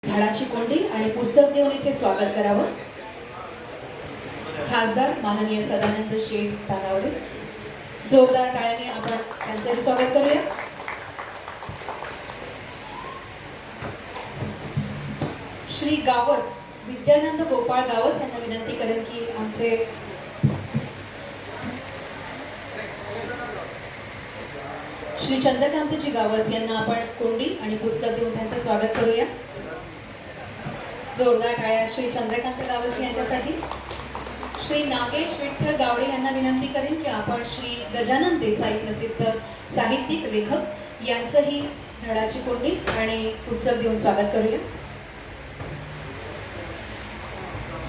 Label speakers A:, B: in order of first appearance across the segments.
A: झाडाची कोंडी आणि पुस्तक देऊन इथे स्वागत करावं. खासदार माननीय सदानंद शेठ तानावडे, जोरदार टाळ्यांनी आपण त्यांचंही स्वागत करूया. श्री गावस, विद्यानंद गोपाळ गावस यांना विनंती करेन की आमचे श्री चंद्रकांतजी गावस यांना आपण कोंडी आणि पुस्तक देऊन त्यांचं स्वागत करूया. जोरदार टाळ्या श्री चंद्रकांत गावस यांच्यासाठी. श्री नागेश विठ्ठल गावडे यांना विनंती करेन की आपण श्री गजानन देसाई, प्रसिद्ध साहित्यिक लेखक, यांचंही झाडाची कोंडी आणि पुस्तक देऊन स्वागत करूया.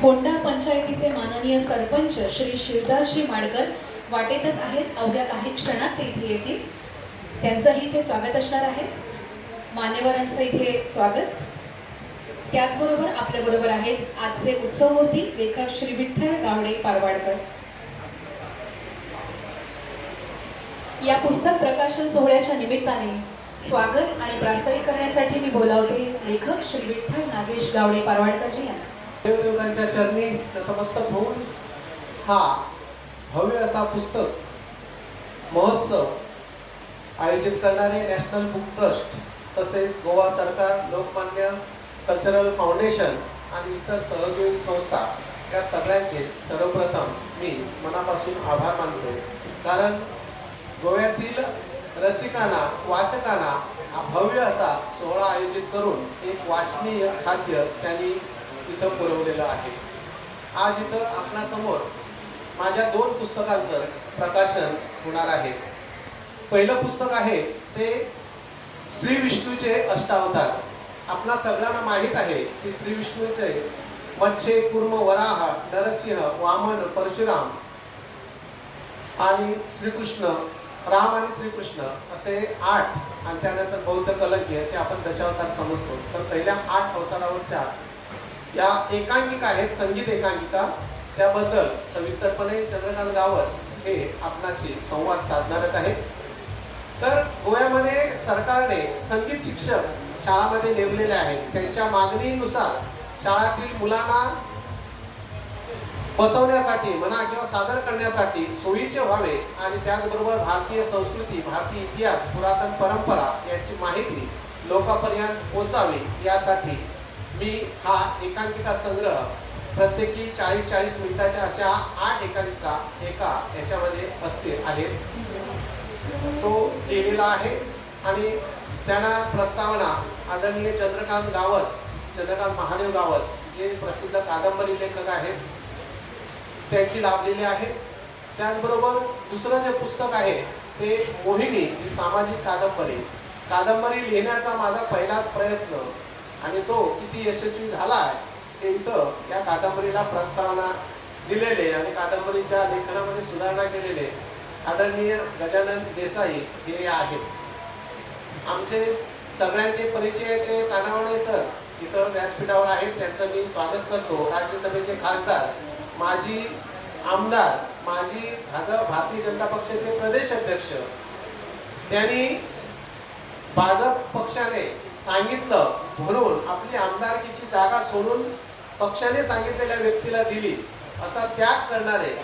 A: होंडा पंचायतीचे माननीय सरपंच श्री शिवदासजी माडकर वाटेतच आहेत. अवघ्या काही क्षणात ते इथे येतील. त्यांचंही इथे स्वागत असणार आहे. मान्यवरांचं इथे स्वागत. त्याचबरोबर आपल्याबरोबर आहेत आजचे उत्सवमूर्ती लेखक श्री विठ्ठल गावडे पारवाडकर. या पुस्तक प्रकाशन सोहळ्याच्या निमित्ताने स्वागत आणि प्रास्ताविक करण्यासाठी मी बोलावते लेखक श्री विठ्ठल नागेश गावडे पारवाडकरजी यांना.
B: देवदेवतांच्या चरणी नतमस्तक होऊन हा भव्य असा पुस्तक महोत्सव आयोजित करणारे नॅशनल बुक ट्रस्ट तसेच गोवा सरकार, लोकमान्य कल्चरल फाउंडेशन आणि इतर सहयोगी संस्था या सगळ्यांचे सर्वप्रथम मी मनापासून आभार मानतो. कारण गोव्यातील रसिकांना, वाचकांना हा भव्य असा सोहळा आयोजित करून एक वाचनीय खाद्य त्यांनी इथं पुरवलेलं आहे. आज इथं आपणासमोर माझ्या दोन पुस्तकांचं प्रकाशन होणार आहे. पहिलं पुस्तक आहे ते श्री विष्णूचे अष्टावतार. आपणा सगळ्यांना माहीत आहे की श्री विष्णूचे मत्स्य, कूर्म, वराह, नरसिंह, वामन, परशुराम आणि श्रीकृष्ण, राम आणि श्रीकृष्ण असे 8 आणि त्यानंतर बौद्ध कलंकी असे आपण दशावतार समजतो. तर पहिल्या 8 अवतारावरच्या या एकांकिका आहेत, संगीत एकांकिका. त्याबद्दल सविस्तरपणे चंद्रकांत गावस हे आपणाशी संवाद साधणारच आहेत. तर गोव्यामध्ये सरकारने संगीत शिक्षक शाळामध्ये नेमलेले आहेत. त्यांच्या मागणीनुसार शाळातील मुलांना बसवण्यासाठी म्हणा किंवा सादर करण्यासाठी सोयीचे व्हावे आणि त्याचबरोबर भारतीय संस्कृती, भारतीय इतिहास, पुरातन परंपरा यांची माहिती लोकांपर्यंत पोचावी यासाठी मी हा एकांकिका संग्रह प्रत्येकी 40-40 मिनिटाच्या अशा 8 एकांकिका एका याच्यामध्ये असते आहेत, तो लिहिलेला आहे. आणि त्यांना प्रस्तावना आदरणीय चंद्रकांत गावस, चंद्रकांत महादेव गावस जे प्रसिद्ध कादंबरी लेखक आहेत त्यांची लाभलेली आहे. त्याचबरोबर दुसरं जे पुस्तक आहे ते मोहिनी ही सामाजिक कादंबरी. कादंबरी लिहिण्याचा माझा पहिलाच प्रयत्न आणि तो किती यशस्वी झाला आहे हे इथं या कादंबरीला प्रस्तावना दिलेले आणि कादंबरीच्या लेखनामध्ये सुधारणा केलेले आदरणीय गजानन देसाई हे आहेत. आमचे सगळ्यांचे परिचयाचे तानावडे सर इथं व्यासपीठावर आहेत, त्यांचं मी स्वागत करतो. राज्यसभेचे खासदार, माजी आमदार, माजी भाजप भारतीय जनता पक्षाचे प्रदेश अध्यक्ष, त्यांनी भाजप पक्षाने सांगितलं म्हणून आपली आमदारकीची जागा सोडून पक्षाने सांगितलेल्या व्यक्तीला दिली, असा त्याग करणारे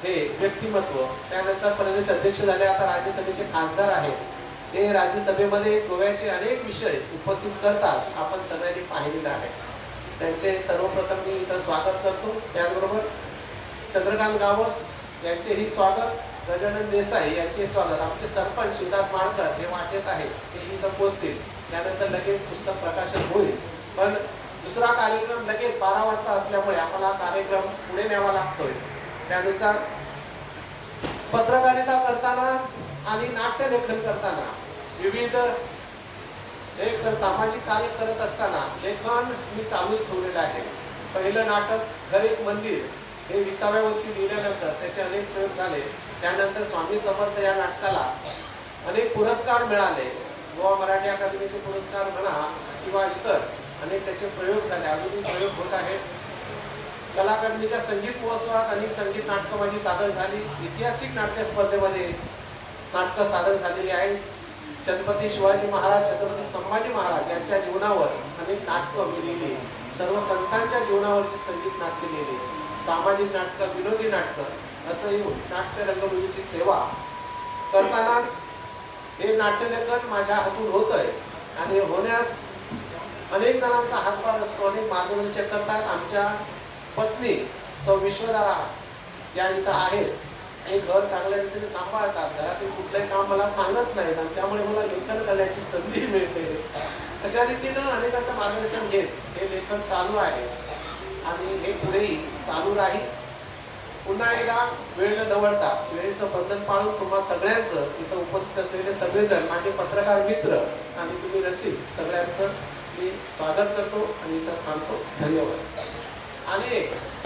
B: हे व्यक्तिमत्व. त्यानंतर प्रदेश अध्यक्ष झाले, आता राज्यसभेचे खासदार आहेत. ते राज्यसभेमध्ये गोव्याचे अनेक विषय उपस्थित करतात, आपण सगळ्यांनी पाहिलेलं आहे. त्यांचे सर्वप्रथम मी इथं स्वागत करतो. त्याचबरोबर चंद्रकांत गावस यांचेही स्वागत, गजानन देसाई यांचे स्वागत. आमचे सरपंच शिवदास माडकर हे वाटेत आहेत, तेही इथं पोचतील. त्यानंतर लगेच पुस्तक प्रकाशन होईल. पण दुसरा कार्यक्रम लगेच 12 वाजता असल्यामुळे आम्हाला कार्यक्रम पुढे न्यावा लागतोय. त्यानुसार पत्रकारिता करताना आणि नाट्यलेखन करताना विविध एक तर सामाजिक कार्य करत असताना लेखन मी चालूच ठेवलेलं आहे. पहिलं नाटक घर एक मंदिर हे 20व्या वर्षी लिहिल्यानंतर त्याचे अनेक प्रयोग झाले. त्यानंतर स्वामी समर्थ या नाटकाला अनेक पुरस्कार मिळाले. गोवा मराठी अकादमीचे पुरस्कार म्हणा किंवा इतर अनेक त्याचे प्रयोग झाले, अजूनही प्रयोग होत आहेत. कला अकादमीच्या संगीत महोत्सवात अनेक संगीत नाटकं माझी सादर झाली. ऐतिहासिक नाट्य स्पर्धेमध्ये नाटकं सादर झालेली आहेत. छत्रपती शिवाजी महाराज, छत्रपती संभाजी महाराज यांच्या जीवनावर अनेक नाटकं मी लिहिली, सर्व संतांच्या जीवनावरची संगीत नाटके लिहिली, सामाजिक नाटकं, विनोदी नाटकं, असंही नाट्य रंगभूमीची सेवा करतानाच हे नाट्यलेखन माझ्या हातून होतं आहे आणि होण्यास अनेक जणांचा हातभार असतो, अनेक मार्गदर्शक करतात. आमच्या पत्नी सौ विश्वधारा या इथं आहेत, हे घर चांगल्या रीतीने सांभाळतात, घरातील कुठलंही काम मला सांगत नाहीत आणि त्यामुळे मला लेखन करण्याची संधी मिळते. अशा रीतीनं अनेकांचं मार्गदर्शन घेत हे लेखन चालू आहे आणि हे पुढेही चालू राहील. पुन्हा एकदा वेळ न दवडता वेळेचं बंधन पाळून तुम्हा सगळ्यांचं, इथं उपस्थित असलेले सगळेजण माझे पत्रकार मित्र आणि तुम्ही रसिक सगळ्यांचं मी स्वागत करतो आणि इथंच थांबतो. धन्यवाद. आणि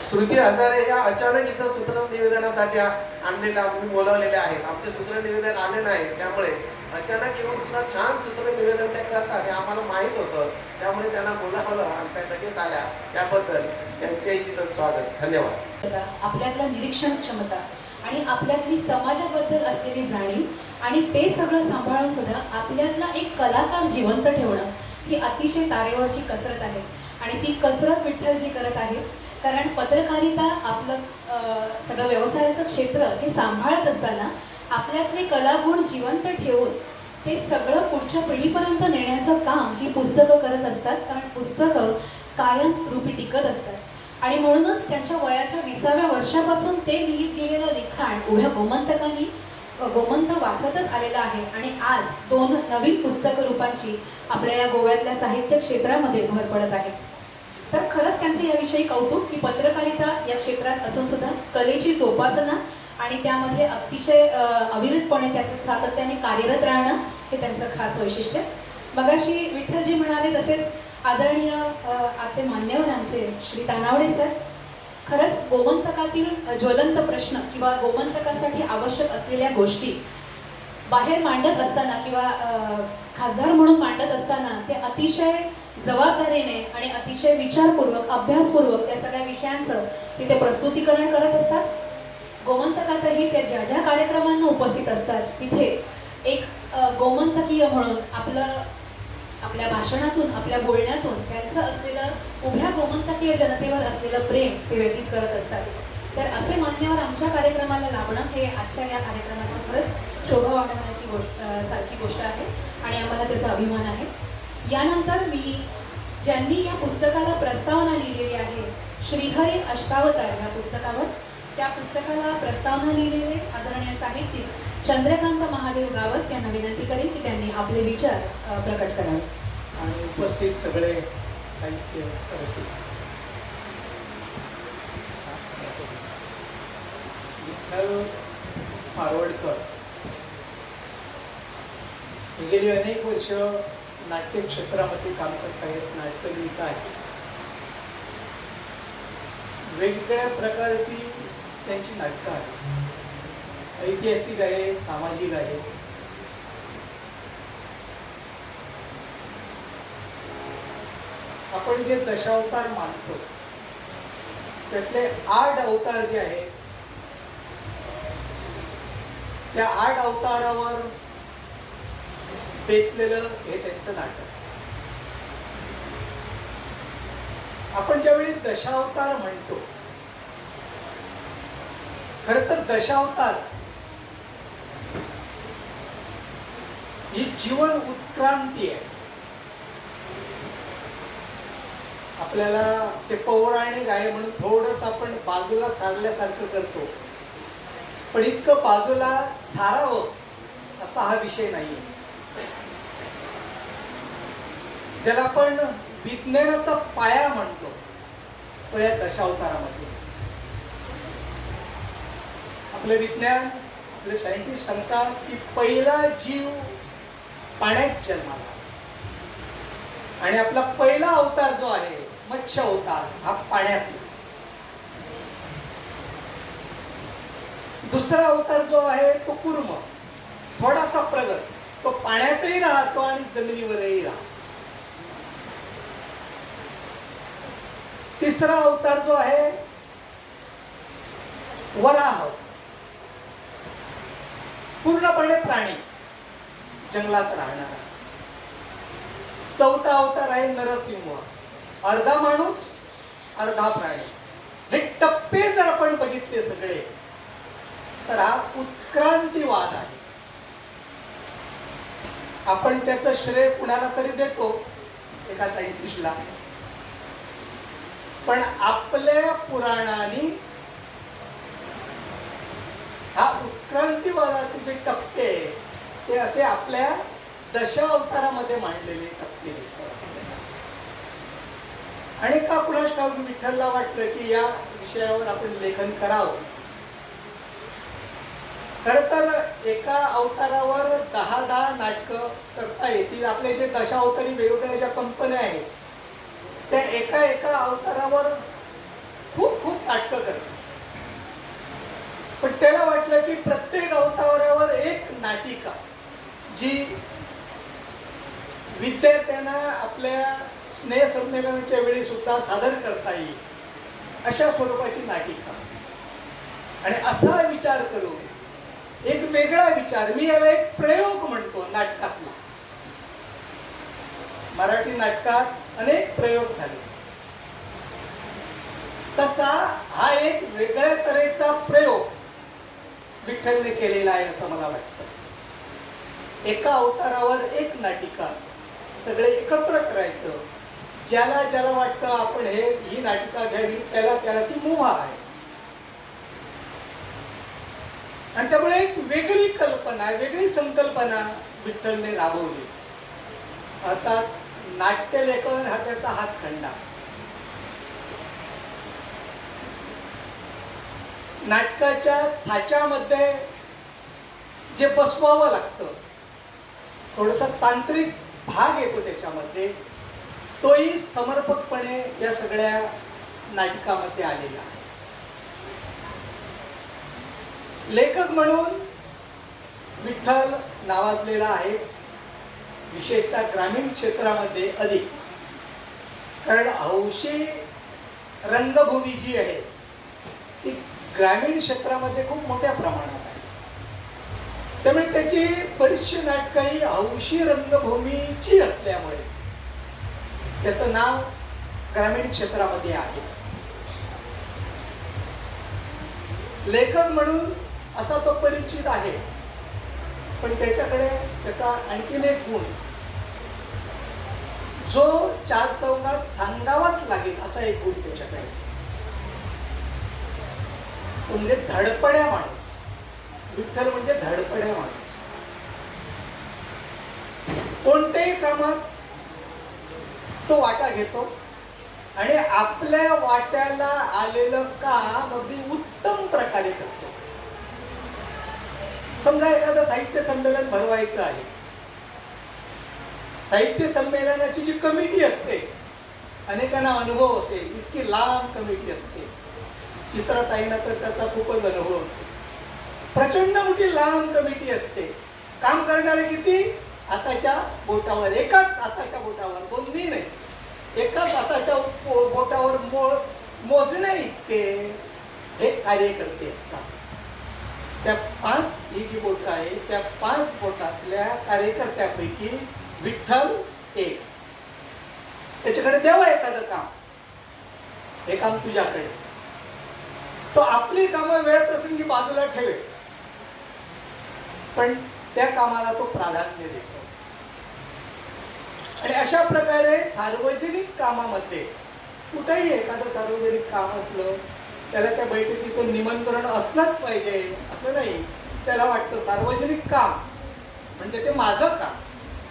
B: श्रुती हजारे या अचानक इथं सूत्र निवेदनासाठी आणलेल्या, मी बोलावलेल्या आहेत. आमचे सूत्र निवेदक आले नाही, त्यामुळे अचानक येऊन सुद्धा छान सूत्र निवेदन त्या करतात हे आम्हाला माहीत होतं, त्यामुळे त्यांना बोलावलं आणि त्या लगेच आल्या. त्याबद्दल त्यांचेही तिथं स्वागत. धन्यवाद.
A: आपल्यातला निरीक्षण क्षमता आणि आपल्यातली समाजाबद्दल असलेली जाणीव आणि ते सगळं सांभाळून सुद्धा आपल्यातला एक कलाकार जिवंत ठेवणं ही अतिशय तारेवरची कसरत आहे आणि ती कसरत विठ्ठलजी करत आहेत. कारण पत्रकारिता आपलं सगळं व्यवसायाचं क्षेत्र हे सांभाळत असताना आपल्यातले कलागुण जिवंत ठेवून ते सगळं पुढच्या पिढीपर्यंत नेण्याचं काम ही पुस्तकं करत असतात. कारण पुस्तकं कायम रूपी टिकत असतात आणि म्हणूनच त्यांच्या वयाच्या 20व्या वर्षापासून ते लिहित गेलेलं लिखाण उभ्या गोमंतकांनी गोमंत वाचतच आलेलं आहे आणि आज 2 नवीन पुस्तक रूपांची आपल्या या गोव्यातल्या साहित्य क्षेत्रामध्ये भर पडत आहे. तर खरंच त्यांचं याविषयी कौतुक की पत्रकारिता या क्षेत्रात असूनसुद्धा कलेची जोपासना आणि त्यामध्ये अतिशय अविरतपणे त्यात सातत्याने कार्यरत राहणं हे त्यांचं खास वैशिष्ट्य. मगाशी विठ्ठलजी म्हणाले तसेच आदरणीय आजचे मान्यवर आमचे श्री तानावडे सर, खरंच गोमंतकातील ज्वलंत प्रश्न किंवा गोमंतकासाठी आवश्यक असलेल्या गोष्टी बाहेर मांडत असताना किंवा खासदार म्हणून मांडत असताना ते अतिशय जबाबदारीने आणि अतिशय विचारपूर्वक अभ्यासपूर्वक त्या सगळ्या विषयांचं तिथे प्रस्तुतीकरण करत असतात. गोमंतकातही त्या ज्या ज्या कार्यक्रमांना उपस्थित असतात तिथे एक गोमंतकीय म्हणून आपलं आपल्या भाषणातून आपल्या बोलण्यातून त्यांचं असलेलं उभ्या गोमंतकीय जनतेवर असलेलं प्रेम ते व्यतीत करत असतात. तर असे मान्यवर आमच्या कार्यक्रमाला लाभणं हे आजच्या या कार्यक्रमाचं खरंच शोभा वाढवण्याची गोष्ट सारखी गोष्ट आहे आणि आम्हाला त्याचा अभिमान आहे. यानंतर मी ज्यांनी या पुस्तकाला प्रस्तावना लिहिलेली आहे श्रीहरी अष्टावतार या पुस्तकावर, त्या पुस्तकाला प्रस्तावना लिहिलेले आदरणीय साहित्यिक चंद्रकांत महादेव गावस यांना विनंती करेन की त्यांनी आपले विचार प्रकट करावे.
C: आणि उपस्थित सगळे साहित्य रसिक, विठ्ठल पारवडकर हे गेली अनेक वर्ष नाट्यक्षेत्रामध्ये काम करत आहेत, नाटकं लिहित आहेत. वेगवेगळ्या प्रकारची त्यांची नाटकं आहेत, ऐतिहासिक आहे, सामाजिक आहे. आपण जे दशावतार मानतो त्यातले 8 अवतार जे आहेत त्या 8 अवतारावर बेतलेलं हे त्यांचं नाटक. आपण ज्यावेळी दशावतार म्हणतो, खरं तर दशावतार ही जीवन उत्क्रांती आहे. आपल्याला ते पौराणिक आहे म्हणून थोडंसं आपण बाजूला सारल्यासारखं करतो, पण इतकं बाजूला सारावं असा हा विषय नाही आहे. ज्याला आपण विज्ञानाचा पाया म्हणतो तो या दशावतारामध्ये. आपलं विज्ञान, आपले सायंटिस्ट सांगतात की पहिला जीव पाण्यात जन्माला आला आणि आपला पहिला अवतार जो आहे मत्स्य अवतार हा पाण्यातला. दुसरा अवतार जो आहे तो कूर्म, थोडासा प्रगत, तो पाण्यातही राहतो आणि जमिनीवरही राहतो. तिसरा अवतार जो आहे वराह, पूर्णपणे प्राणी, जंगलात राहणारा. चौथा अवतार आहे नरसिंह, अर्धा माणूस अर्धा प्राणी. हे टप्पे जर आपण बघितले सगळे तर हा उत्क्रांतीवाद आहे. आपण त्याचं श्रेय कुणाला तरी देतो, एका सायंटिस्टला, पण आपल्या पुराणाने हा उत्क्रांतीवादाचे जे टप्पे ते असे आपल्या दशावतारामध्ये मांडलेले टप्पे दिसतात आपल्याला. आणि का कुणास ठाऊक विठ्ठलला वाटलं की या विषयावर आपण लेखन करावं. खरं तर एका अवतारावर 10-10 नाटकं करता येतील. आपले जे दशावतारी वेगवेगळ्या ज्या कंपन्या आहेत त्या एका एका अवतारावर खूप खूप नाटकं करतात. पण त्याला वाटलं की प्रत्येक अवतारावर एक नाटिका जी विद्यार्थ्यांना आपल्या स्नेहसंमेलनाच्या वेळी सुद्धा सादर करता येईल अशा स्वरूपाची नाटिका. आणि असा विचार करून एक वेगळा विचार, मी याला एक प्रयोग म्हणतो नाटकातला. मराठी नाटकात अनेक प्रयोग झाले, तसा हा एक वेगळ्या तऱ्हेचा प्रयोग विठ्ठलने केलेला आहे असं मला वाटतं. एका अवतारावर एक नाटिका सगळे एकत्र करायचं, ज्याला ज्याला वाटतं आपण ही नाटिका घ्यावी त्याला त्याला ती मुभा आहे. आणि त्यामुळे एक वेगळी कल्पना, वेगळी संकल्पना विठ्ठलने राबवली. अर्थात नाट्यलेखन हा त्याचा हातखंडा. नाटकाच्या साच्यामध्ये जे बसवावं लागतं, थोडासा तांत्रिक भाग येतो त्याच्यामध्ये, तोही समर्पकपणे या सगळ्या नाटकामध्ये आलेला आहे. लेखक म्हणून विठ्ठल नावाजलेला आहेच, विशेषतः ग्रामीण क्षेत्रामध्ये अधिक, कारण हौशी रंगभूमी जी आहे ती ग्रामीण क्षेत्रामध्ये खूप मोठ्या प्रमाणात आहे. त्यामुळे त्याची बरीचशी नाटकं ही हौशी रंगभूमीची असल्यामुळे त्याचं नाव ग्रामीण क्षेत्रामध्ये आहे. लेखक म्हणून असा तो परिचित आहे, पण त्याच्याकडे त्याचा आणखीन एक गुण जो चार चौकात सांगावाच लागेल असा एक गुण त्याच्याकडे, तो म्हणजे धडपड्या माणूस. विठ्ठल म्हणजे धडपड्या माणूस. कोणत्याही कामात तो वाटा घेतो आणि आपल्या वाट्याला आलेलं काम अगदी उत्तम प्रकारे करतो. समजा एखादं साहित्य संमेलन भरवायचं आहे, साहित्य संमेलनाची जी कमिटी असते, अनेकांना अनुभव असेल, इतकी लांब कमिटी असते, चित्राताईंना तर त्याचा खूपच अनुभव असेल. प्रचंड मोठी लांब कमिटी असते, काम करणारे किती, हाताच्या बोटावर, एकाच हाताच्या बोटावर, दोन्ही नाही, एकाच हाताच्या बोटावर मोजणे इतके हे कार्यकर्ते असतात. त्या 5 ही जी बोटं आहे त्या 5 बोटातल्या कार्यकर्त्यापैकी विठ्ठल एक. त्याच्याकडे द्यावं एखादं काम, हे काम तुझ्याकडे, तो आपली कामं वेळप्रसंगी बाजूला ठेवेल, पण त्या कामाला तो प्राधान्य देतो. आणि अशा प्रकारे सार्वजनिक कामामध्ये कुठेही एखादं सार्वजनिक काम असलं त्याला त्या बैठकीचं निमंत्रण असलंच पाहिजे असं नाही. त्याला वाटतं सार्वजनिक काम म्हणजे ते माझं काम,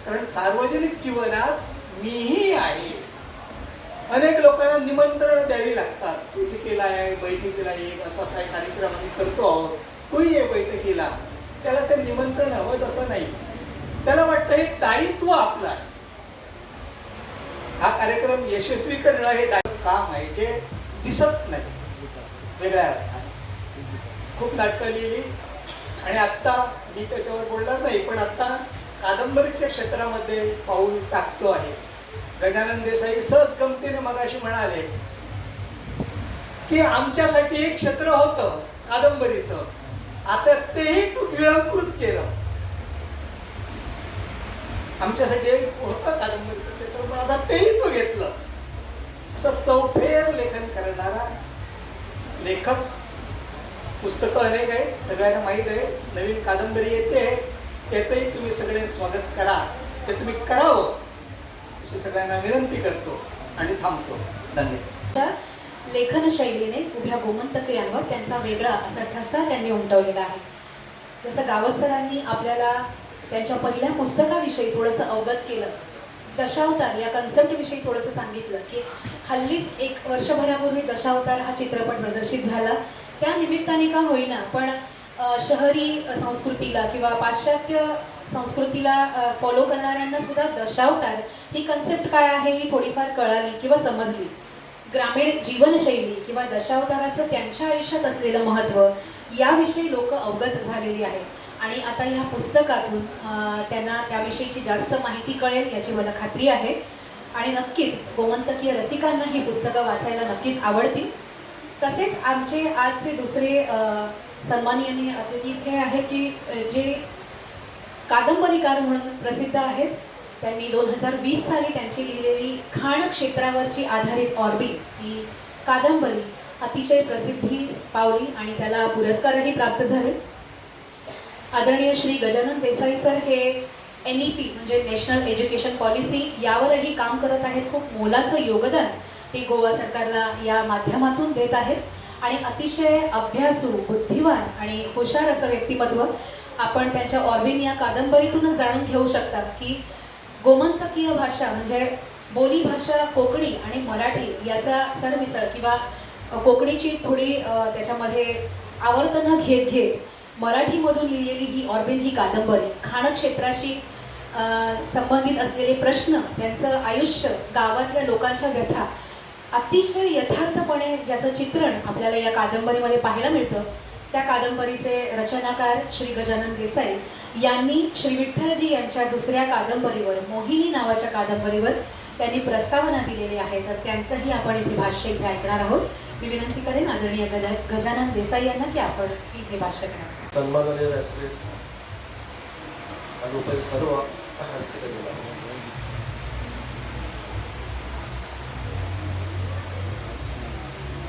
C: कारण सार्वजनिक जीवनात मीही आहे. अनेक लोकांना निमंत्रण द्यावी लागतात, बैठकीला आहे, बैठकीला एक असा असा कार्यक्रम आम्ही करतो आहोत, तूही ये बैठकीला. त्याला ते निमंत्रण हवं तसं नाही, त्याला वाटतं हे दायित्व आपलं आहे, हा कार्यक्रम यशस्वी करणं हे काम आहे जे दिसत नाही वेगळ्या अर्थाने. खूप नाटकं लिहिली आणि आत्ता मी त्याच्यावर बोलणार नाही, पण आत्ता कादंबरीच्या क्षेत्रामध्ये पाऊल टाकतो आहे. गजानन देसाई सहज गमतीने मगाशी म्हणाले की आमच्यासाठी एक क्षेत्र होतं कादंबरीचं, आता तेही तू गिळंकृत केलंस. आमच्यासाठी एक होतं कादंबरी क्षेत्र, पण आता तेही तो घेतलंच. असं चौफेर लेखन करणारा लेखक. पुस्तकं अनेक आहेत, सगळ्यांना माहीत आहे. नवीन कादंबरी येते, त्याचंही तुम्ही सगळे स्वागत करा, ते तुम्ही करावं अशी सगळ्यांना विनंती करतो आणि थांबतो. धन्यवाद.
A: लेखनशैलीने उभ्या गोमंतकीयांवर त्यांचा वेगळा असा ठसा त्यांनी उमटवलेला आहे. जसं गावसरांनी आपल्याला त्यांच्या पहिल्या पुस्तकाविषयी थोडंसं अवगत केलं, दशावतार या कन्सेप्टविषयी थोडंसं सांगितलं की हल्लीच एक वर्षभरापूर्वी दशावतार हा चित्रपट प्रदर्शित झाला. त्या निमित्ताने का होईना पण शहरी संस्कृतीला किंवा पाश्चात्य संस्कृतीला फॉलो करणाऱ्यांना सुद्धा दशावतार ही कन्सेप्ट काय आहे ही थोडीफार कळाली किंवा समजली. ग्रामीण जीवनशैली किंवा दशावताराचं त्यांच्या आयुष्यात असलेलं महत्त्व याविषयी लोक अवगत झालेली आहेत आणि आता ह्या पुस्तकातून त्यांना त्याविषयीची जास्त माहिती कळेल याची मला खात्री आहे. आणि नक्कीच गोमंतकीय रसिकांना ही पुस्तकं वाचायला नक्कीच आवडतील. तसेच आमचे आजचे दुसरे सन्माननीय अतिथी इथे आहेत की जे कादंबरीकार म्हणून प्रसिद्ध आहेत. त्यांनी 2020 साली त्यांची लिहिलेली खाण क्षेत्रावरची आधारित ऑर्बिन ही कादंबरी अतिशय प्रसिद्धीस पावली आणि त्याला पुरस्कारही प्राप्त झाले. आदरणीय श्री गजानन देसाई सर हे NEP म्हणजे नॅशनल एज्युकेशन पॉलिसी यावरही काम करत आहेत. खूप मोलाचं योगदान ते गोवा सरकारला या माध्यमातून देत आहेत आणि अतिशय अभ्यासू, बुद्धिवान आणि हुशार असं व्यक्तिमत्व आपण त्यांच्या ऑर्बिन या कादंबरीतूनच जाणून घेऊ शकता की गोमंतकीय भाषा म्हणजे बोली भाषा कोकणी आणि मराठी याचा सरमिसळ किंवा कोकणीची थोडी त्याच्यामध्ये आवर्तनं घेत घेत मराठीमधून लिहिलेली ही ऑर्बिन ही कादंबरी खाणक्षेत्राशी संबंधित असलेले प्रश्न, त्यांचं आयुष्य, गावातल्या लोकांच्या व्यथा अतिशय यथार्थपणे ज्याचं चित्रण आपल्याला या कादंबरीमध्ये पाहायला मिळतं. त्या कादंबरीचे रचनाकार श्री गजानन देसाई यांनी श्री विठ्ठलजी यांच्या दुसऱ्या कादंबरीवर, मोहिनी नावाच्या कादंबरीवर त्यांनी प्रस्तावना दिलेली आहे. तर त्यांचंही आपण इथे भाष्य इथे ऐकणार आहोत. मी विनंती करेन आदरणीय गजानन देसाई यांना की आपण इथे भाष्य करा.
D: सन्माननीय व्यासपीठ आणि उपस्थित सर्व रसिकजन,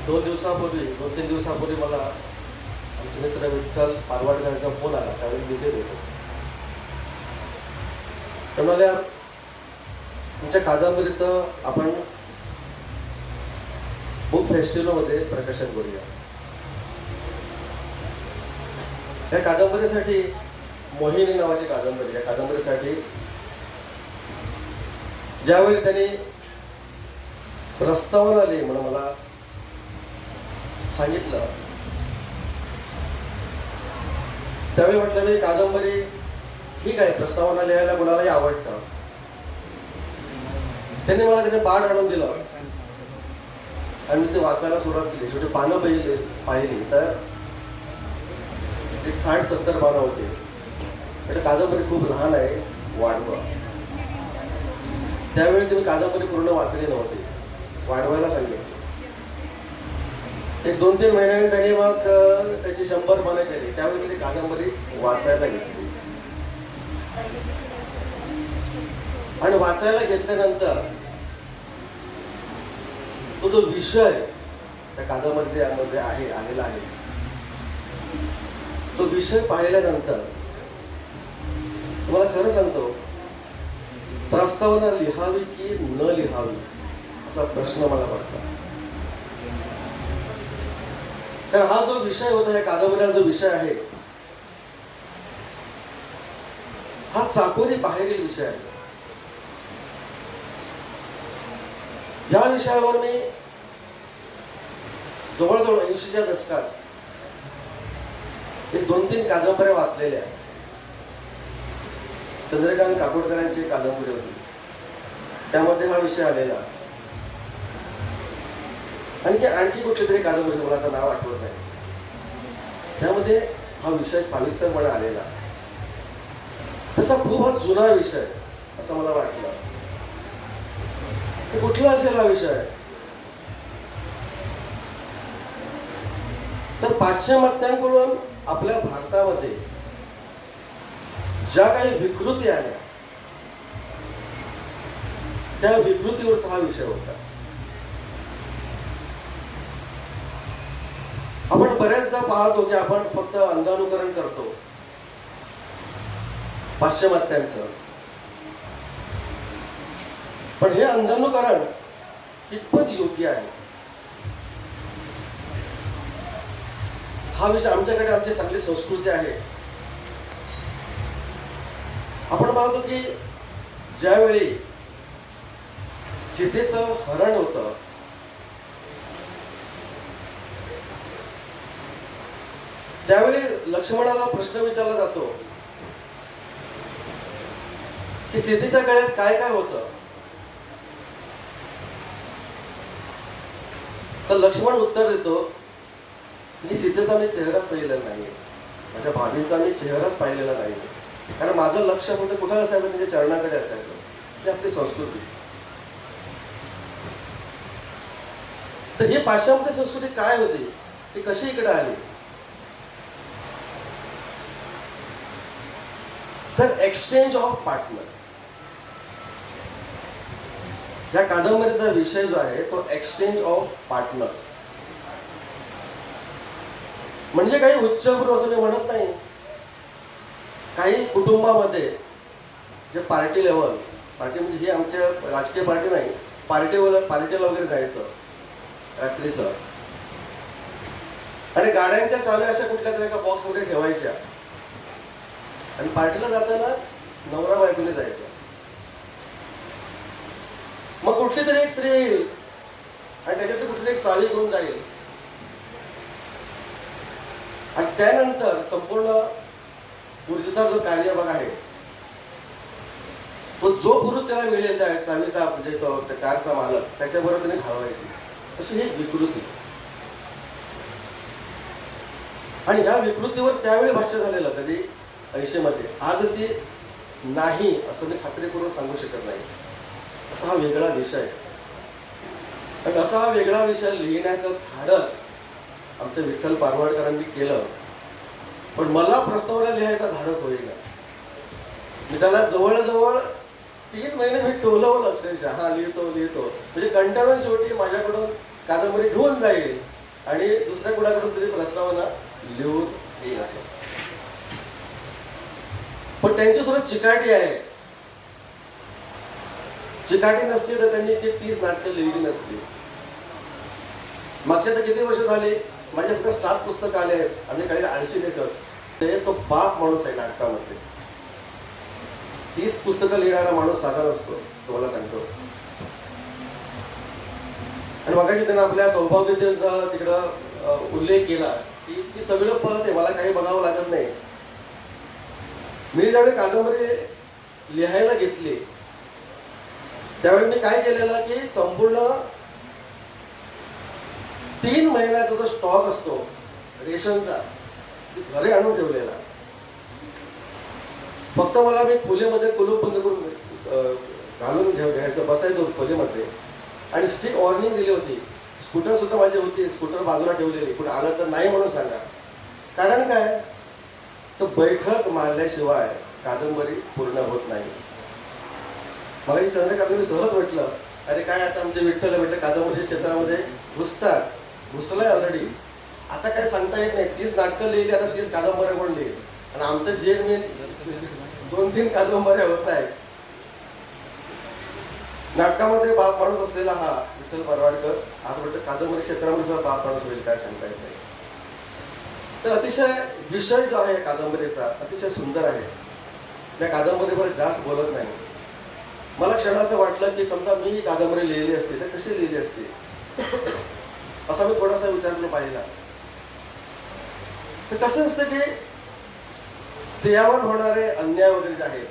D: दोन तीन दिवसापूर्वी मला आमचे मित्र विठ्ठल पारवाडकर यांचा फोन आला. त्यावेळी दिल्लीत होतो. ते म्हणाले, तुमच्या कादंबरीचं आपण बुक फेस्टिवलमध्ये प्रकाशन करूया. त्या कादंबरीसाठी, मोहिनी नावाची कादंबरी, या कादंबरीसाठी ज्यावेळी त्यांनी प्रस्तावना लिही म्हणून मला सांगितलं, त्यावेळी म्हटलं मी कादंबरी ठीक आहे, प्रस्तावना लिहायला कोणालाही आवडतं. त्यांनी मला त्याने पाठ आणून दिलं आणि मी ते वाचायला सुरुवात केली. शेवटी पानं पाहिली तर एक 60-70 पानं होती. म्हणजे कादंबरी खूप लहान आहे, वाढवा. त्यावेळी ती मी कादंबरी पूर्ण वाचली नव्हती, वाढवायला सांगितली. एक 2-3 महिन्यांनी त्यांनी मग त्याची 100 पानं केली. त्यावेळी मी ती कादंबरी वाचायला घेतली आणि वाचायला घेतल्यानंतर तो जो विषय त्या कादंबरीमध्ये आहे, आलेला आहे, तो विषय पाहिल्यानंतर तुम्हाला खरं सांगतो, प्रस्तावना लिहावी की न लिहावी असा प्रश्न मला पडला. कारण हा जो विषय होता, या कादंबरीचा जो विषय आहे हा चाकोरी बाहेरील विषय आहे. या विषयावर मी जवळजवळ 80च्या दशकात एक 2-3 कादंबऱ्या वाचलेल्या. चंद्रकांत काकोडकरांची एक कादंबरी होती, त्यामध्ये हा विषय आलेला. आणखी आणखी कुठली तरी कादंबरी, मला आता नाव आठवत नाही, त्यामध्ये हा विषय सविस्तरपणे आलेला. तसा खूप हा जुना विषय असं मला वाटलं की कुठला असेल हा विषय. तर पाश्चिमात्यांकडून आपल्या भारतामध्ये ज्या काही विकृती आल्या त्या विकृतीवरचा हा विषय होता. आपण बऱ्याचदा पाहतो की आपण फक्त अंधानुकरण करतो पाश्चिमात्यांचं, पण हे अंधानुकरण कितपत योग्य आहे हा विषय. आमच्याकडे आमची चांगली संस्कृती आहे. आपण पाहतो की ज्यावेळी सीतेचं हरण होतं त्यावेळी लक्ष्मणाला प्रश्न विचारला जातो की सीतेच्या गळ्यात काय काय होतं, तर लक्ष्मण उत्तर देतो की सीतेचा मी चेहराच पाहिलेला नाही, माझ्या भाभींचा मी चेहराच पाहिलेला नाही, कारण माझं लक्ष कुठे कुठं असायचं, त्यांच्या चरणाकडे असायचं. ती आपली संस्कृती. तर ही पाश्चात्य संस्कृती काय होती, ती कशी इकडे आली, तर एक्सचेंज ऑफ पार्टनर या कादंबरीचा विषय जो आहे तो एक्सचेंज ऑफ पार्टनर्स. म्हणजे काही उच्चभ्रू असं मी म्हणत नाही, काही कुटुंबामध्ये जे पार्टी लेवल, पार्टी म्हणजे ही आमच्या राजकीय पार्टी नाही, पार्टीला वगैरे जायचं रात्रीचं आणि गाड्यांच्या चाव्या अशा कुठल्या तरी एका बॉक्समध्ये ठेवायच्या आणि पार्टीला जाताना नवरा बायकोने जायचं. मग कुठली तरी एक स्त्री येईल आणि त्याच्यातली कुठली एक चावी घेऊन जाईल आणि त्यानंतर संपूर्ण ऊर्जेचा जो कार्यभाग आहे तो जो पुरुष त्याला मिळेल त्या चावीचा, म्हणजे तो त्या कारचा मालक, त्याच्याबरोबर त्याने घालवायची. अशी ही विकृती. आणि ह्या विकृतीवर त्यावेळी भाष्य झालेलं कधी 80 मध्ये, आज ती नाही असं मी खात्रीपूर्वक सांगू शकत नाही. असा हा वेगळा विषय आणि असा हा वेगळा विषय लिहिण्याचं धाडस आमच्या विठ्ठल पारवाडकरांनी केलं, पण मला प्रस्तावना लिहायचा धाडस होईना. मी त्याला जवळजवळ 3 महिने मी टोलवलं अक्षरशः, हा लिहितो लिहितो, म्हणजे कंटाळून शेवटी माझ्याकडून कादंबरी घेऊन जाईल आणि दुसऱ्या कुणाकडून तरी प्रस्तावना लिहून येईल असं. पण त्यांची सुद्धा चिकाटी आहे. चिकाटी नसती तर त्यांनी ती 30 नाटकं लिहिली नसती. मागच्या तर किती वर्ष झाली, माझे फक्त 7 पुस्तकं आले आहेत. आम्ही काही आळशी लेखक, ते तो बाप माणूस आहे नाटकामध्ये. 30 पुस्तकं लिहिणारा माणूस साधा नसतो, तुम्हाला सांगतो. आणि मगाशी त्यांना आपल्या सौभाग्यतेचा तिकडं उल्लेख केला की ती सगळं पळते, मला काही बघावं लागत नाही. मी ज्यावेळी कादंबरी लिहायला घेतली त्यावेळी मी काय केलेलं की संपूर्ण 3 महिन्याचा जो स्टॉक असतो रेशनचा ती घरी आणून ठेवलेला. फक्त मला मी खोलीमध्ये कुलूप बंद करून घालून घ्यायचं, बसायचो खोलीमध्ये. आणि स्ट्रिक्ट वॉर्निंग दिली होती. स्कूटरसुद्धा माझी होती, स्कूटर बाजूला ठेवलेली, कुठं आलं तर नाही म्हणून सांगा. कारण काय, तर बैठक मारल्याशिवाय कादंबरी पूर्ण होत नाही. मगाशी चंद्रकांतने मी सहज म्हटलं, अरे काय आता आमचे विठ्ठल म्हटलं कादंबरी क्षेत्रामध्ये घुसतात, घुसलंय ऑलरेडी, आता काय सांगता येत नाही. 30 नाटकं लिहिली, आता 30 कादंबऱ्या कोण लिहिली, आणि आमचं जे मी 2-3 कादंबऱ्या होत आहेत. नाटकामध्ये बाप माणूस असलेला हा विठ्ठल परवाडकर आज म्हटलं कादंबरी क्षेत्रामध्ये सुद्धा बाप माणूस होईल काय सांगता येत नाही. तर अतिशय विषय जो आहे कादंबरीचा अतिशय सुंदर आहे. त्या कादंबरीवर जास्त बोलत नाही. मला क्षण असं वाटलं की समजा मी ही कादंबरी लिहिली असती तर कशी लिहिली असती, असा मी थोडासा विचार करून पाहिला. तर कसं असतं की स्त्रियावर होणारे अन्याय वगैरे जे आहेत,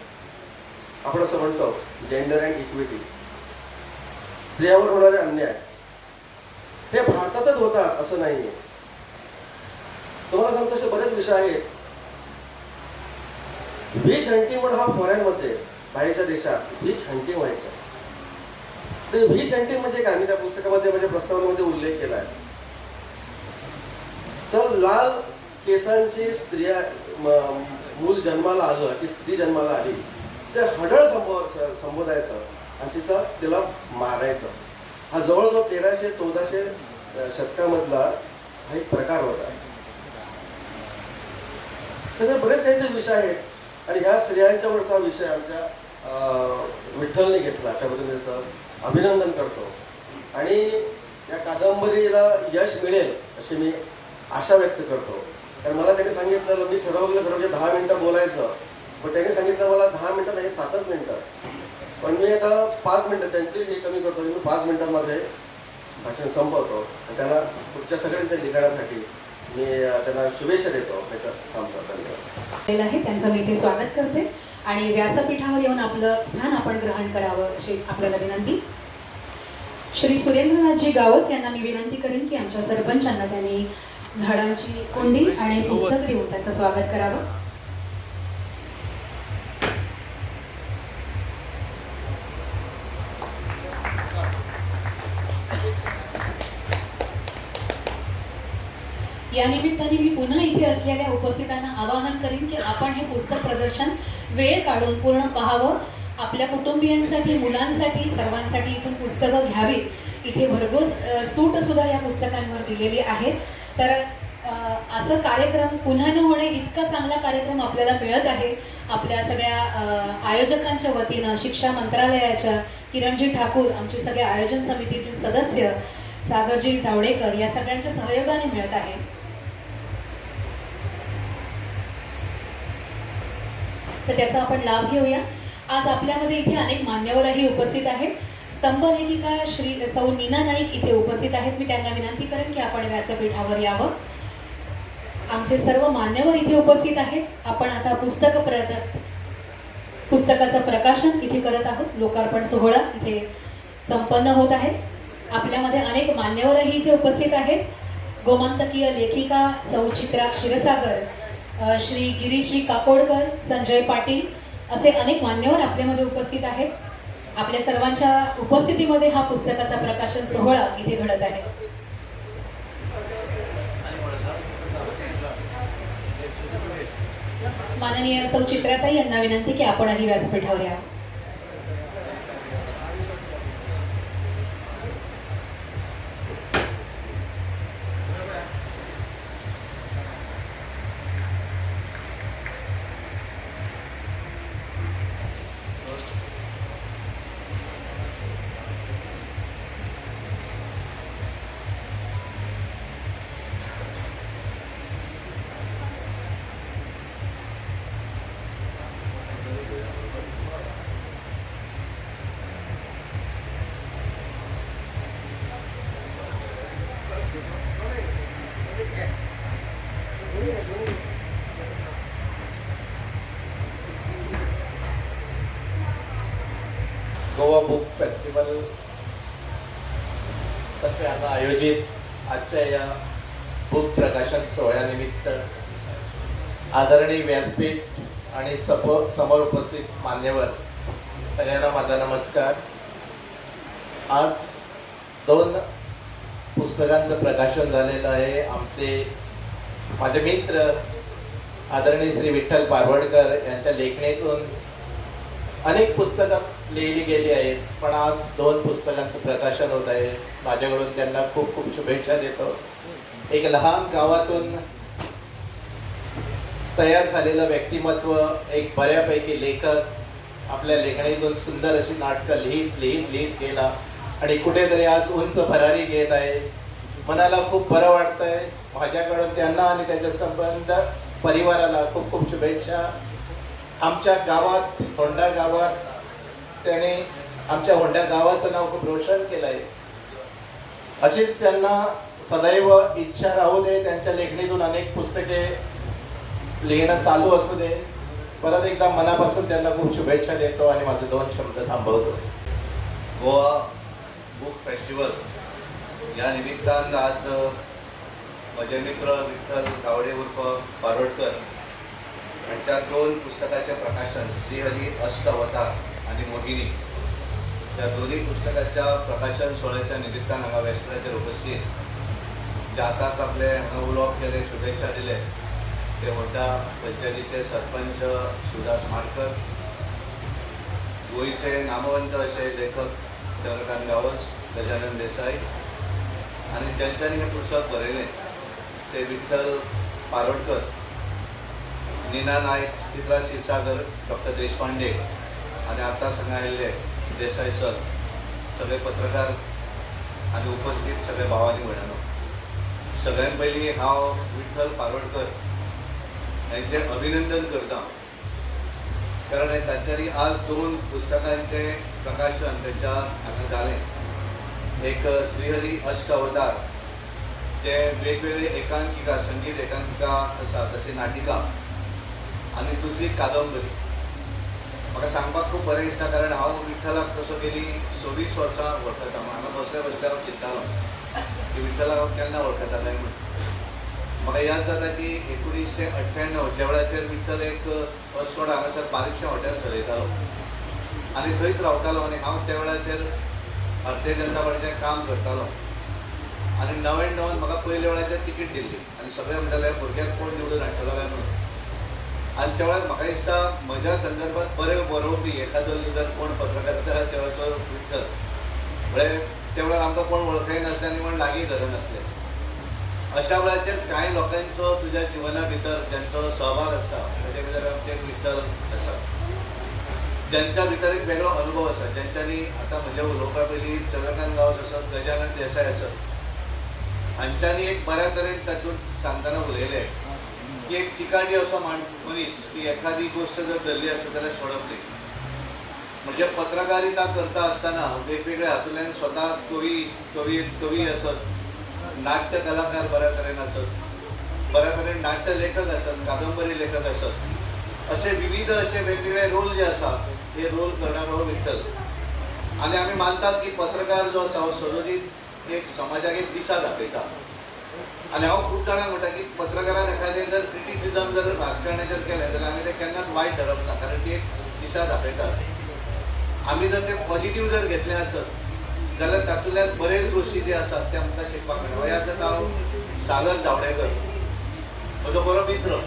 D: आपण असं म्हणतो जेंडर अँड इक्विटी, स्त्रियावर होणारे अन्याय हे भारतातच होतात असं नाही आहे. तुम्हाला सांगतो असे बरेच विषय आहेत. विच हंटिंग म्हणून हा फॉरेनमध्ये बाहेरच्या देशात which hunting व्हायचं. ते which hunting म्हणजे काय, मी त्या पुस्तकामध्ये म्हणजे प्रस्तावनेमध्ये उल्लेख केला आहे. तर लाल केसांची स्त्रिया मूल जन्माला आलं, ती स्त्री जन्माला आली तर हडळ संबोधायचं आणि तिला मारायचं. हा जवळजवळ 1300-1400 शतकामधला हा एक प्रकार होता. त्याचे बरेच काहीतरी विषय आहेत आणि ह्या स्त्रियांच्यावरचा विषय आमच्या विठ्ठलने घेतला, त्याबद्दल मी त्याचं अभिनंदन करतो. आणि या कादंबरीला यश मिळेल अशी मी आशा व्यक्त करतो. कारण मला त्यांनी सांगितलं, मी ठरवलेलं खरं म्हणजे 10 मिनटं बोलायचं, पण त्यांनी सांगितलं मला 10 मिनटं नाही 7च मिनटं, पण मी आता 5 मिनटं त्यांचे हे कमी करतो. मी 5 मिनटात माझं हे भाषण संपवतो आणि त्यांना पुढच्या सगळ्यांच्या लिखाणासाठी मी त्यांना शुभेच्छा देतो. मी तर थांबतो. धन्यवाद.
A: आहे त्यांचं मी इथे स्वागत करते आणि व्यासपीठावर येऊन आपलं स्थान आपण ग्रहण करावं अशी आपल्याला विनंती. श्री सुरेंद्रनाथजी गावस यांना मी विनंती करेन की आमच्या सरपंचांना त्यांनी झाडांची कुंडी आणि पुस्तक देऊन त्यांचं स्वागत करावं. या निमित्ताने मी पुन्हा इथे असलेल्या उपस्थितांना आवाहन करीन की आपण हे पुस्तक प्रदर्शन वेळ काढून पूर्ण पाहावं. आपल्या कुटुंबियांसाठी, मुलांसाठी, सर्वांसाठी इथून पुस्तकं घ्यावीत. इथे भरघोस सूटसुद्धा या पुस्तकांवर दिलेली आहे. तर असं कार्यक्रम पुन्हा न होणे इतका चांगला कार्यक्रम आपल्याला मिळत आहे. आपल्या सगळ्या आयोजकांच्या वतीनं, शिक्षा मंत्रालयाच्या किरणजी ठाकूर, आमचे सगळे आयोजन समितीतील सदस्य, सागरजी जावडेकर या सगळ्यांच्या सहयोगाने मिळत आहे. तर त्याचा आपण लाभ घेऊया. आज आपल्यामध्ये इथे अनेक मान्यवरही उपस्थित आहेत. स्तंभलेखिका श्री सौ नीना नाईक इथे उपस्थित आहेत. मी त्यांना विनंती करेन की आपण व्यासपीठावर यावं. आमचे सर्व मान्यवर इथे उपस्थित आहेत. आपण आता पुस्तकाचं प्रकाशन इथे करत आहोत. लोकार्पण सोहळा इथे संपन्न होत आहे. आपल्यामध्ये अनेक मान्यवरही इथे उपस्थित आहेत. गोमंतकीय लेखिका सौ चित्रा क्षीरसागर, श्री गिरीशजी काकोडकर, संजय पाटील असे अनेक मान्यवर आपल्यामध्ये उपस्थित आहेत. आपल्या सर्वांच्या उपस्थितीमध्ये हा पुस्तकाचा प्रकाशन सोहळा इथे घडत आहे. माननीय सौ चित्राताई यांना विनंती की आपणही व्यासपीठावर या.
E: गोवा बुक फेस्टिवल तर्फे हांगा आयोजित आजच्या या बुक प्रकाशन सोहळ्यानिमित्त आदरणीय व्यासपीठ आणि समोर उपस्थित मान्यवर सगळ्यांना माझा नमस्कार. आज 2 पुस्तकांचं प्रकाशन झालेलं आहे. माझे मित्र आदरणीय श्री विठ्ठल पारवडकर यांच्या लेखणीतून अनेक पुस्तकं लिहिली गेली आहेत, पण आज 2 पुस्तकांचं प्रकाशन होत आहे. माझ्याकडून त्यांना खूप खूप शुभेच्छा देतो. एक लहान गावातून तयार झालेलं व्यक्तिमत्व, एक बऱ्यापैकी लेखक, आपल्या लेखणीतून सुंदर अशी नाटकं लिहित लिहित लिहित गेला आणि कुठेतरी आज उंच भरारी घेत आहे. मनाला खूप बरं वाटतं आहे. माझ्याकडून त्यांना आणि त्याच्या संबंध परिवाराला खूप खूप शुभेच्छा. आमच्या गावात, होंडा गावात, त्याने आमच्या होंडा गावाचं नाव खूप रोशन केलं आहे. अशीच त्यांना सदैव इच्छा राहू दे, त्यांच्या लेखणीतून अनेक पुस्तके लिहिणं चालू असू दे. परत एकदा मनापासून त्यांना खूप शुभेच्छा देतो आणि माझे 2 शब्द थांबवतो.
F: गोवा बुक फेस्टिवल या निमित्तान आज म्हजे मित्र विठ्ठल गावडे उर्फ पारवडकर यांच्या 2 पुस्तकाचे प्रकाशन, श्रीहरी अष्ट अवतार आणि मोहिनी, या दोन्ही पुस्तकाच्या प्रकाशन सोहळ्याच्या निमित्तान हांगा व्यासपीठाचेर उपस्थित जे आतांच आपले हांगा उलोवप केलें, शुभेच्छा दिले, ते होंडा पंचायतीचे सरपंच शिवदास माडकर, गोंयचे नामवंत अशे लेखक चंद्रकांत गांवस, गजानन देसाई आनी ज्यांच्यांनी हें पुस्तक बरयलें ते विठ्ठल पारोडकर, नीना नायक, चित्रा क्षीरसागर, डॉक्टर देशपांडे आनी आतांच हांगा आयिल्ले देसाय सर, सगळे पत्रकार आनी उपस्थित सगळे भाव आनी भयणांनो, सगळ्यान पयलीं हांव विठ्ठल पारोडकर हांचें अभिनंदन करता, कारण तांच्यांनी आज 2 पुस्तकांचें प्रकाशन तांच्या हांगा जालें. एक श्रीहरी अष्ट अवतार, जे वेगवेगळे एकांकिका, संगीत एकांकिका आसा, तशें नाटिका, आनी दुसरी कादंबरी. म्हाका सांगपाक खूब बरें दिसता, कारण हांव विठ्ठलाक तसो गेली 26 वर्सां वळखता. हांगा बसल्या बसल्या हांव चिंत्तालो की विठ्ठलाक हांव केन्ना वळखता काय म्हूण. म्हाका याद जाता की 1998 ज्या वेळाचेर विठ्ठल एक अस्वड हांगासर बारीकशें हॉटेल चलयतालो आनी थंयच रावतालो आनी हांव त्या वेळाचेर भारतीय जनता पार्टीचें काम करतालो आनी 99 म्हाका पयल्या वेळाचेर तिकीट दिल्ली आनी सगळे म्हणटाले भुरग्याक कोण निवडून हाडटलो काय म्हणून. आनी त्या वेळार म्हाका दिसता म्हज्या संदर्भात बरें बरोवपी एखादो जर कोण पत्रकार आसा जाल्यार त्या वेळाचो विठ्ठल. म्हळ्यार त्या वेळार आमकां कोण वळखय नासले आनी कोण लागीं धरनासले. अशा वेळाचेर कांय लोकांचो तुज्या जिवना भितर ज्यांचो सहभाग आसा ताच्या भितर आमचे एक विठ्ठल आसा, ज्यांच्या भितर एक वेगळो अनुभव आसा, ज्यांच्यांनी आतां म्हज्या उलोवपा पयलीं चंद्रकांत गांवस आसत, गजानन देसाय आसत, हांच्यांनी एक बऱ्या तरेन तातूंत सांगतना उलयलें की एक चिकाटी असो मनीस की एखादी गोश्ट जर धरली आसत जाल्यार सोडप न्ही. म्हणजे पत्रकारिता करता आसतना वेगवेगळ्या हातूंतल्यान स्वता कवी कवी कवी आसत, नाट्य कलाकार बऱ्या तरेन आसत, बऱ्या तरेन नाट्य लेखक आसत, कादंबरी लेखक आसत, असे विविध असे वेगवेगळे रोल जे आसा हे रोल करणारो हो विठ्ठल. आनी आमी मानतात की पत्रकार जो आसा हो सदोदीत एक समाजाक एक दिशा दाखयता. आनी हांव खूब जाणांक म्हणटा की पत्रकारान एखादें जर क्रिटिसिजम जर राजकारणाचेर केलें जाल्यार आमी तें केन्नाच वायट धरप ना, कारण ती एक दिशा दाखयतात. आमी जर तें पॉजिटीव जर घेतलें आसत जाल्यार तातूंतल्यान बरेच गोश्टी जे आसात ते आमकां शिकपाक मेळटा. ह्या जाता हांव सागर जावडेकर म्हजो बरो मित्र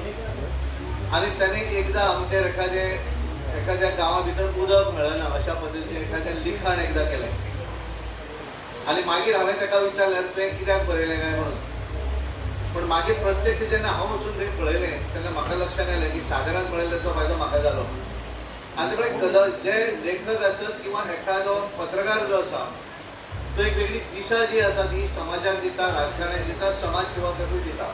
F: आनी ताणें एकदां आमचेर एखाद्या गांवा भितर उदक मेळना अशा पद्दतीचें एखादें लिखाण एकदां केलें आनी मागीर हांवें ताका विचारलें तुवें कित्याक बरयलें काय म्हणून. पूण मागीर प्रत्यक्ष जेन्ना हांव वचून थंय पळयलें तेन्ना म्हाका लक्षांत आयलें की सागरान पळयलें ताचो फायदो म्हाका जालो. आनी ते जे लेखक आसत किंवा एखादो पत्रकार जो आसा तो एक वेगळी दिशा जी आसा ती समाजाक दिता, राजकारणाक दिता, समाज सेवकाकूय दिता.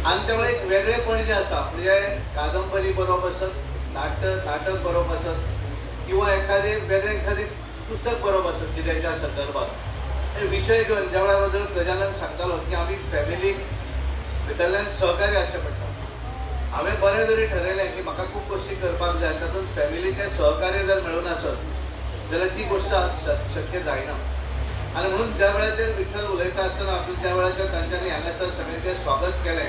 F: आनी त्यामुळे एक वेगळेपण जें आसा म्हणजे कादंबरी बरोवप आसत, नाटक बरोवप आसत किंवा एखादें वेगळें एखादें पुस्तक बरोवप आसत कित्याच्या संदर्भात हे विशय घेवन ज्या वेळार म्हजो गजानन सांगतालो की आमी फॅमिलीक भितरल्यान सहकार्य आसचें पडटा. हांवें बरें जरी ठरयलें की म्हाका खूब गोश्टी करपाक जाय, तातूंत फॅमिलीचें सहकार्य जर मेळूं नासत जाल्यार ती गोश्ट आज शक्य जायना. आनी म्हणून ज्या वेळाचेर विठ्ठल उलयता आसतना आपल्या ज्या वेळाचेर तांच्यांनी हांगासर सगळ्यांचें स्वागत केलें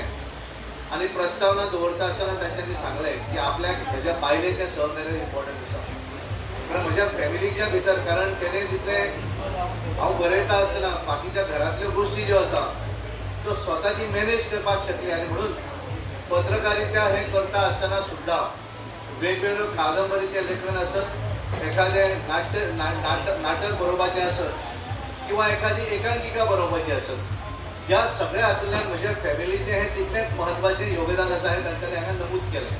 F: आनी प्रस्तावना दवरता आसतना तांच्यांनी सांगलें की आपल्याक म्हज्या बायलेचें सहकार्य इम्पॉर्टंट आसा, कारण म्हज्या फॅमिलीच्या भितर, कारण तेणें जितलें हांव बरयता आसतना बाकीच्या घरांतल्यो गोश्टी ज्यो आसा त्यो स्वता ती मॅनेज करपाक शकली. आनी म्हणून पत्रकारिता हें करता आसतना सुद्दां वेगवेगळ्यो कादंबरीचें लेखन आसत, एखादें नाट्य नाटक बरोवपाचें आसत किंवा एखादी एकांकिका बरोवपाची आसत, ह्या सगळ्या हातूंतल्यान म्हज्या फॅमिलीचें हें तितलेंच म्हत्वाचें योगदान आसा हें तांच्यांनी हांगा नमूद केलें.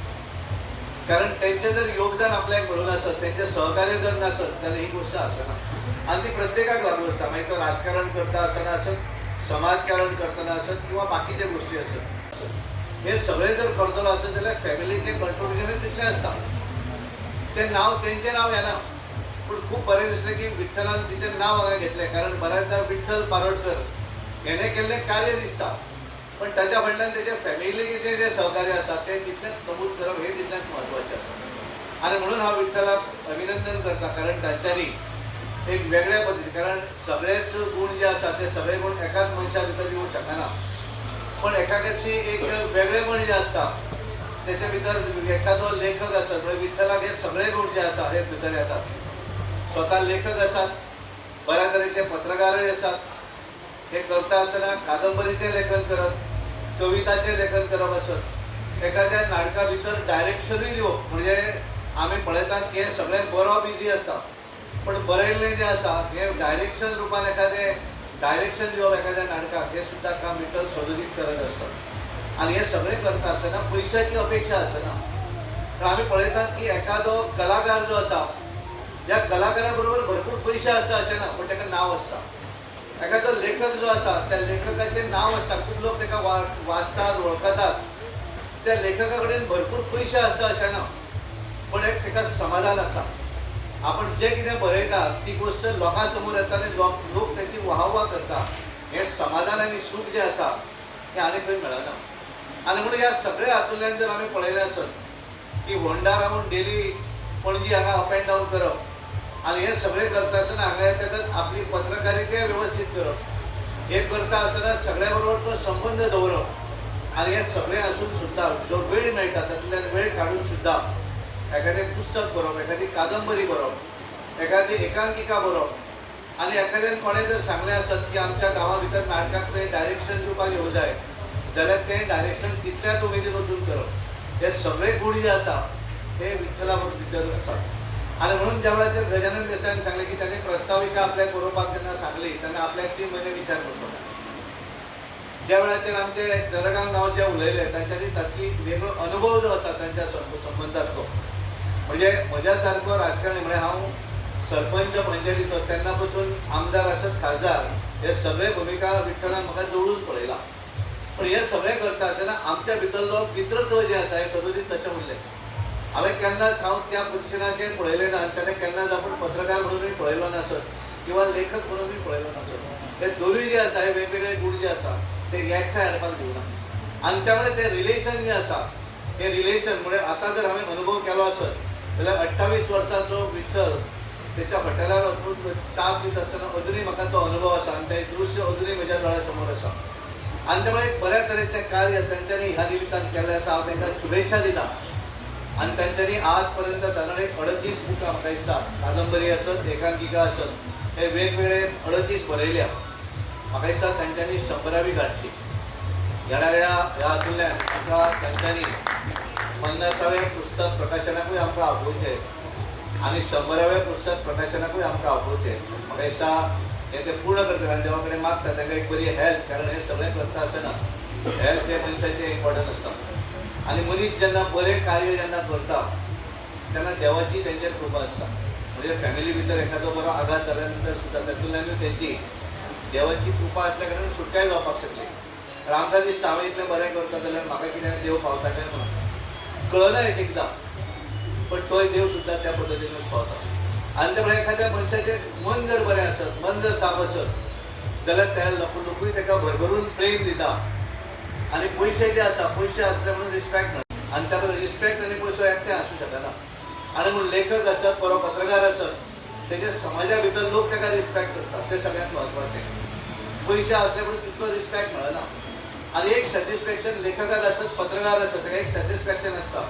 F: कारण तेंचें जर योगदान आपल्याक मेळूं नासत, तेंचें सहकार्य जर नासत जाल्यार ही गोश्ट आसना आनी ती प्रत्येकाक लागू आसता. मागीर तो राजकारण करता आसतना आसत, समाजकारण करतना आसत किंवा बाकीचे गोश्टी आसत, हे सगळें जर करतलो आसत जाल्यार फॅमिलीचें कंट्रिब्युशन तितलें आसता. तें नांव तेंचें नांव येना, पूण खूब बरें दिसलें की विठ्ठलान तिचें नांव हांगा घेतलें, कारण बऱ्याचदा विठ्ठल पारोडकर हेणें केल्लें कार्य दिसता, पण ताच्या फाटल्यान तेच्या फॅमिलीचें जें सहकार्य आसा तें तितलेंच नमूद करप हें तितलेंच म्हत्वाचें आसा. आनी म्हणून हांव विठ्ठलाक अभिनंदन करता, कारण तांच्यांनी एक वेगळ्या पद्दतीन, कारण सगळेच गूण जे आसा ते सगळे गूण एकाच मनशा भितर येवंक शकना, पण एखाद्याची एक वेगळेपण जें आसता तेच्या भितर एखादो लेखक आसत, म्हणजे विठ्ठलाक हे सगळे गूण जे आसा हे भितर येतात. स्वता लेखक आसात, बऱ्या तरेचे पत्रकारय आसात, हे करता आसतना कादंबरीचें लेखन करत, कविताचें लेखन करप आसत, एखाद्या नाटका भितर डायरेक्शनूय दिवप, म्हणजे
E: आमी पळयतात की हे सगळें बरो बिजी आसता, पण बरयल्लें जें आसा हें डायरेक्शन रुपान एखादें डायरेक्शन दिवप एखाद्या नाटकाक हें सुद्दां काम विठ्ठल सदोदीत करत आसता. आनी हें सगळें करता आसतना पयशाची अपेक्षा आसना. कारण आमी पळयतात की एखादो कलाकार जो आसा ह्या कलाकारा बरोबर भरपूर पयशे आसता अशें ना, पूण ताका नांव आसता. एखादो लेखक जो आसा त्या लेखकाचें नांव आसता, खूब लोक ताका वाचतात, वळखतात. त्या लेखका कडेन भरपूर पयशे आसता अशें ना, पण एक ताका समाधान आसा. आपण जे कितें बरयता ती गोश्ट लोकां समोर येता आनी लोक ताची वाहवा करता, हें समाधान आनी सूख जें आसा हें आनी खंय मेळना. आनी म्हणून ह्या सगळ्या हातूंतल्यान जर आमी पळयलें आसत की होंडा रावन डेली पणजी हांगा अप एंड डावन करप आनी हें सगळें करता आसतना हांगा येतकच आपली पत्रकारिता वेवस्थीत करप, हें करता आसतना सगळ्या बरोबर तो संबंद दवरप आनी हें सगळें आसून सुद्दां जो वेळ मेळटा तातूंतल्यान वेळ काडून सुद्दां एखादें पुस्तक बरोवप, एखादी कादंबरी बरोवप, एखादी एकांकिका बरोवप. आनी एखाद्यान कोणें जर सांगलें आसत की आमच्या गांवा भितर नाटकाक तुवें डायरेक्शन दिवपाक येवं जाय जाल्यार तें डायरेक्शन तितल्याच उमेदीन वचून करप, हे सगळे गूण जे आसा ते विठ्ठला भितर आसात. आनी म्हणून ज्या वेळाचेर गजानन देसायान सांगलें की ताणें प्रस्ताविका आपल्याक बरोवपाक जेन्ना सांगली तेन्ना आपल्याक 3 म्हयने विचार करचो. ज्या वेळाचेर आमचे चंद्रकांत गांव जे उलयले तांच्यांनी ताची वेगळो अनुभव जो आसा तांच्या संबंदांतलो, म्हणजे म्हज्या सारको राजकारणी, म्हळ्यार हांव सरपंच पंचायतीचो तेन्ना पसून आमदार आसत खासदार हे सगळे भुमिका विठ्ठलान म्हाका जोडून पळयला. पण हे सगळें करता आसतना आमच्या भितरलो मित्रत्व जें आसा हें सदोदीत तशें उरलें. हांवें केन्नाच हांव त्या पोजिशनाचेर पळयलें ना आनी तेन्ना केन्नाच आपूण पत्रकार म्हणूनय पळयलो नासत किंवा लेखक म्हणूनय पळयलो नासत. हे दोनूय जे आसा हे वेगवेगळे गूण जे आसा ते एकठांय हाडपाक दिवना. आनी त्यामुळे ते रिलेशन जें आसा हे रिलेशन म्हणजे आतां जर हांवें अनुभव केलो आसत जाल्यार 28 वर्सांचो विठ्ठल तेच्या हॉटेलार वचून च्या पिता आसतना अजुनूय म्हाका तो अनुभव आसा आनी तें दृश्य अजुनूय म्हज्या दोळ्या समोर आसा. आनी त्यामुळे एक बऱ्या तरेचें कार्य तांच्यांनी ह्या निमित्तान केल्लें आसा. हांव तांकां शुभेच्छा दिता. आनी तांच्यांनी आज पर्यंत सादारण एक 38 बुकां म्हाका दिसता, कादंबरी आसत, एकांकिका आसत, हे वेगवेगळे 38 बरयल्या. म्हाका दिसता तांच्यांनी 100वी गाठची. येणाऱ्या ह्या हातूंतल्यान आमकां तांच्यांनी 50व्या पुस्तक प्रकाशनाकूय आमकां आपोवचें आनी 100व्या पुस्तक प्रकाशनाकूय आमकां आपोवचें. म्हाका दिसता हें ते पूर्ण करतले आनी देवा कडेन मागता तांकां एक बरी हेल्थ, कारण हें सगळें करता आसतना हेल्थ हें मनशाचें इम्पॉर्टंट आसता. आनी मनीस जेन्ना बरें कार्य जेन्ना करता तेन्ना देवाची तेंचेर कृपा आसता. म्हणजे फॅमिली भितर एखादो बरो आघात जाल्या नंतर सुद्दां तातूंतल्यानूय तेंची देवाची कृपा आसल्या कारणान सुटकाय जावपाक शकली. कारण आमकां दिसता हांव इतलें बरें करता जाल्यार म्हाका कितें देव पावता काय म्हणून कळना एक एकदां, पण तोय देव सुद्दां त्या पद्दतीनूच पावता. आनी त्या एखाद्या मनशाचें मन जर बरें आसत, मन जर साफ आसत जाल्यार त्या लोकूय ताका भरभरून प्रेम दिता. आनी पयशे जे आसा पयशे आसले म्हणून रिस्पेक्ट मेळटा आनी त्या रिस्पेक्ट आनी पयसो एकठांय आसूं शकना. आनी म्हणून लेखक आसत, बरो पत्रकार आसत, तेजे समाजा भितर लोक ताका रिस्पेक्ट करतात, तें सगळ्यांत म्हत्वाचें. पयशे आसले म्हणून तितलो रिस्पेक्ट मेळना. आनी एक सॅटिस्फॅक्शन लेखकाक आसत, पत्रकार आसत, ताका एक सॅटिस्फॅक्शन आसता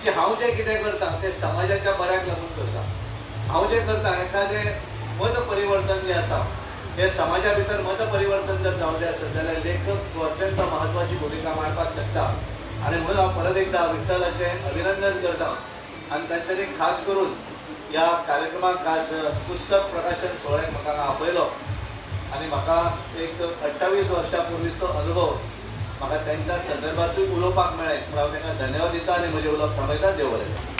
E: की हांव जें कितें करता तें समाजाच्या बऱ्याक लागून करता. हांव जें करता एखादें मत परिवर्तन जें आसा हें समाजा भितर मत परिवर्तन जर जावचें आसत जाल्यार लेखक हो अत्यंत म्हत्वाची भुमिका मांडपाक शकता. आनी म्हणून हांव परत एकदां विठ्ठलाचें अभिनंदन करता आनी तांच्यांनी खास करून ह्या कार्यक्रमाक, खास पुस्तक प्रकाशन सुवाळ्याक म्हाका हांगा आपयलो आनी म्हाका एक 28 वर्सां पूर्वीचो अनुभव म्हाका तेंच्या संदर्भातूय उलोवपाक मेळ्ळें म्हूण हांव तांकां धन्यवाद दिता आनी म्हजें उलोवप थांबयता. देव बरें करूं.